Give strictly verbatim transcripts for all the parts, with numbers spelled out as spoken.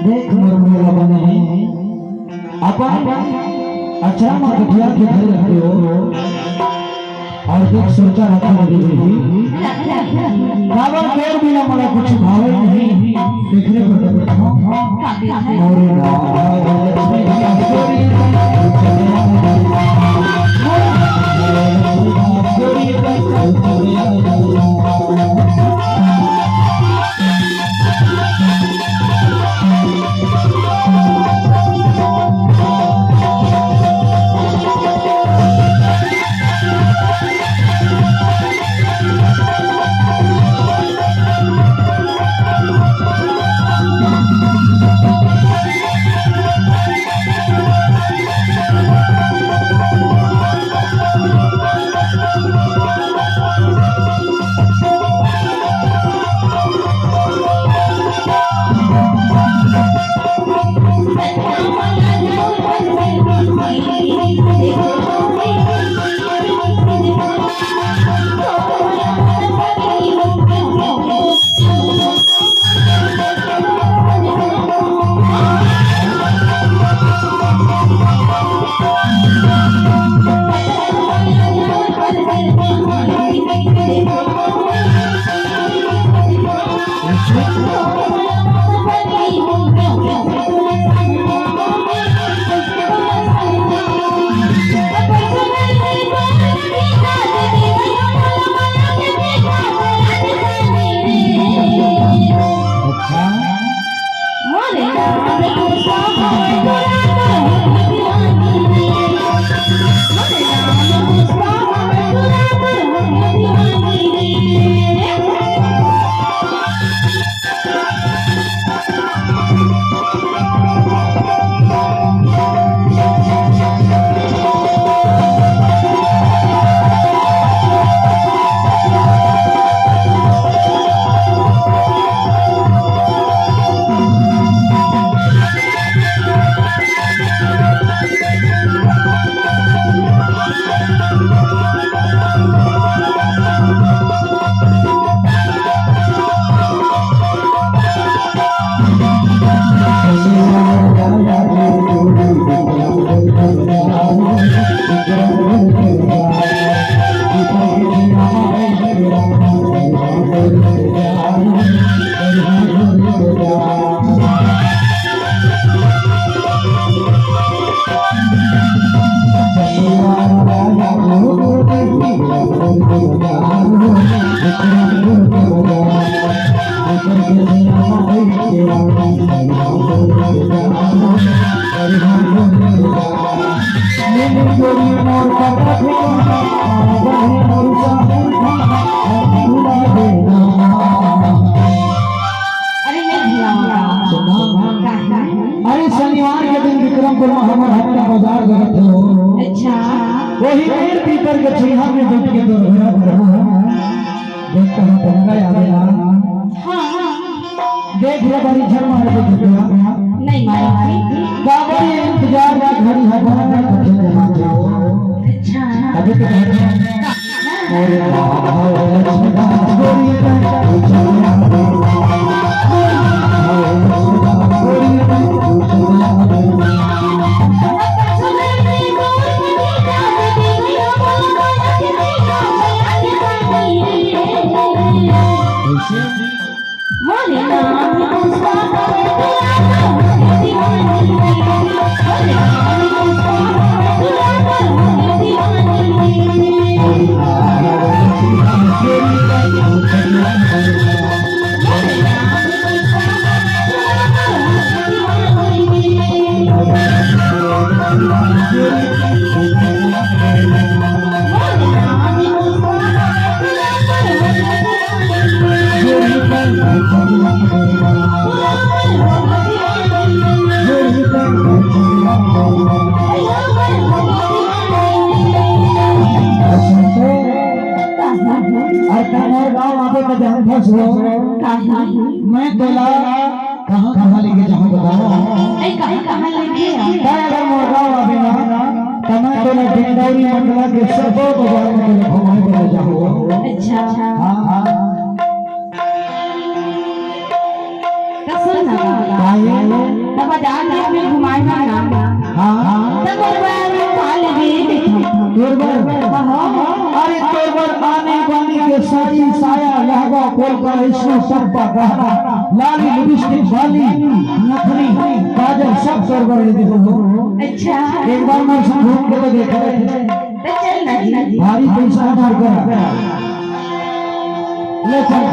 देख मोर मोला बने, अपन अचरा म गठिया के धर रखे हो। अउ देख सोचा रखे हो दीदी, काबर तोर बिना मोला कुछ भावे नहीं। देखने पर तो बैठा हूँ। मोरे नाम अरे नहीं भैया, अरे शनिवार के दिन विक्रमपुर में हमर हफ्ता बाजार लगत हो। अच्छा। वही पेड़ पीपर के छइहा में के तोर घर प्रभु, देख कहाँ गंगा आवेला। हाँ। देख ले बड़ी झर मार के झुकला। नहीं मालूम। बाबा ये इंतजार का घड़ी है, बाबा कठिन जमा के। अच्छा। अभी तो अरे बाबा लक्ष्मी गोरी अउ तोर गाँव आबे त जान फंस हो। मैं तोला कहाँ कहाँ लेके जाहूँ बताओ। अरे कहाँ कहाँ लेके जाहूँ? तैं अगर मोर गाँव आबे ना, त मैं तोला डिंडौरी मंडला के सबो बाजार में तोला घुमाए बर ले जाहूँ। अच्छा। हाँ, हाँ। त सुन ना। काहे? त बाजार में घुमाए बर ना। हाँ। त मोर बर का लेबे? तोर बर? हाँ, हाँ। अरे तोर बर आने बाने के साड़ी, साया, लहंगा, पोलका, इसमें सब गहना, लाली, लिपस्टिक, बाली, नथनी, काजल, सब तोर बर ले देबो। अच्छा। एक बार मोर संग घूम के तो देखा। तो चल ना जी। भारी पैसा हमार करा। ले चल।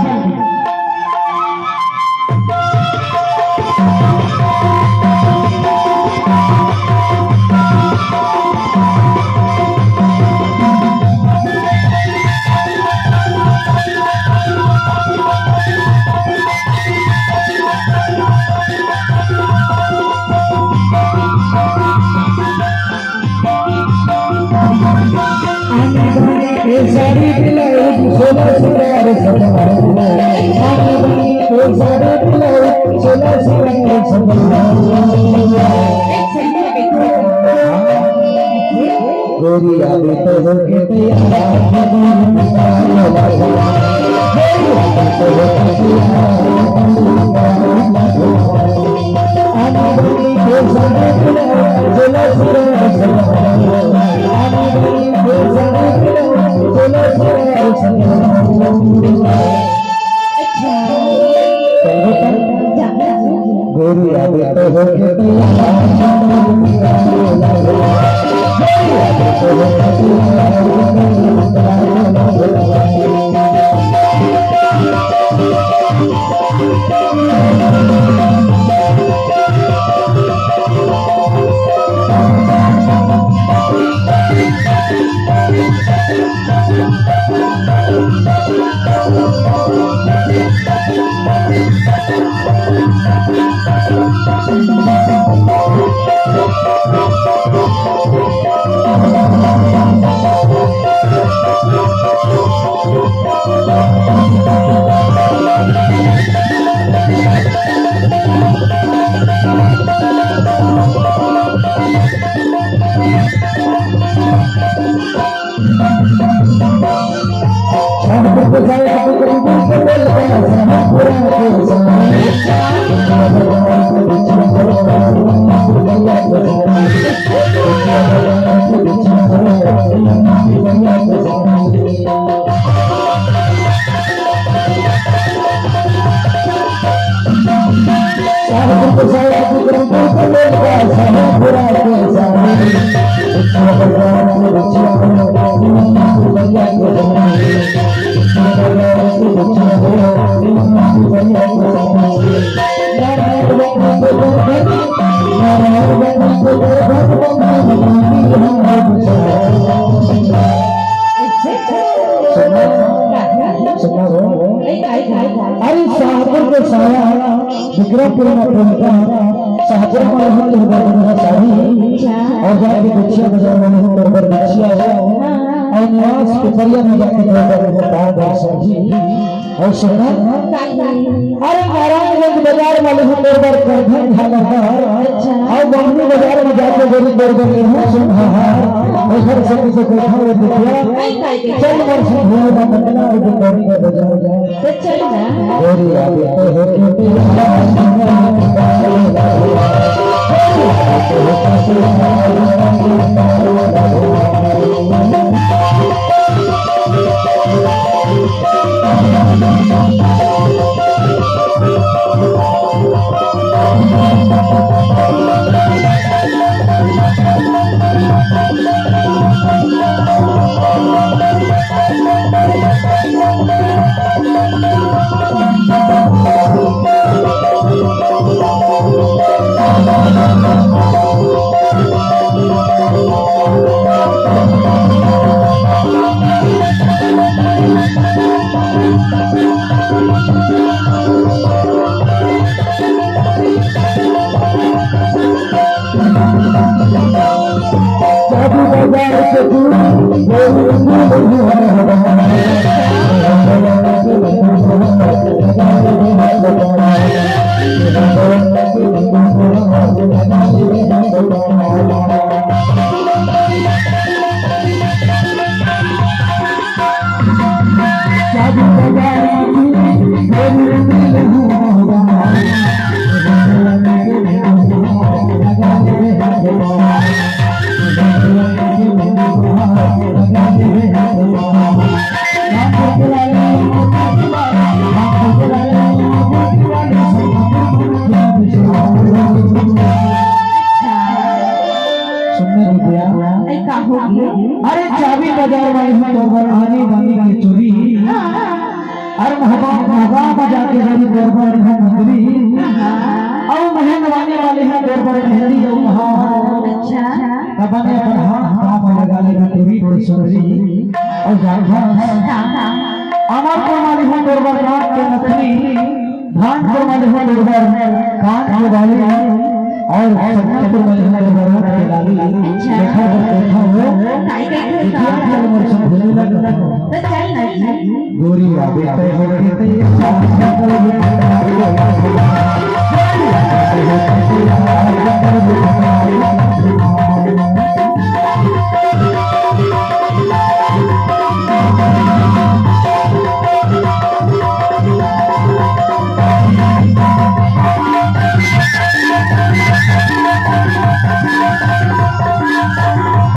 अरे शाहपुर के साया, विक्रमपुर में पहुंचा, शाहपुर में रहत तोर बर बढ़िया साड़ी, अउ जाके बिछिया बाजार में रहत तोर बर बिछिया हो। निवास के परिया में जाके दरबार में पाँव दर्शन जी। अउ सुनना, काहे? अरे नारायणगंज बाजार वाले हम दरबार करधन झालर, अच्छा। अउ बमनी बाजार में जाके गरीब दरबार में हूँ सुनहार। उधर से किसी को उठा ले देखिया। काहे, काहे, काहे? चल मर से भूल का मंडला और जो गरीब बाजार जाए। तो चल ना। गोरी आदि तो हो के सुनने दीजिए। अरे, का हो गया? अरे, चाबी बाजार वाले हैं तो घर आने वाली की चोरी। हाँ। अरे, महबा-, महबा बजा के बड़ी दरबार है मंत्री। हाँ। और महल वाले वाले हैं दरबार मेहंदी और महा। अच्छा। तब मैंने अपन हाथ पाँव में लगा ले, मैं तेरी कोई सुंदरी। और जान हाँ, हाँ। अमर को वाली हूँ दरबार नाथ के नथनी। धान के मन हो निर्भर, कान के बाली, और शक्ति के मन हो निर्भर, ओठ के लाली। अच्छा। देखा तो देखा हो, काई काई कि देखा? क्या क्या मोर से भूले लगा। तो चल ना जी। गोरी आवे तय हो के तय।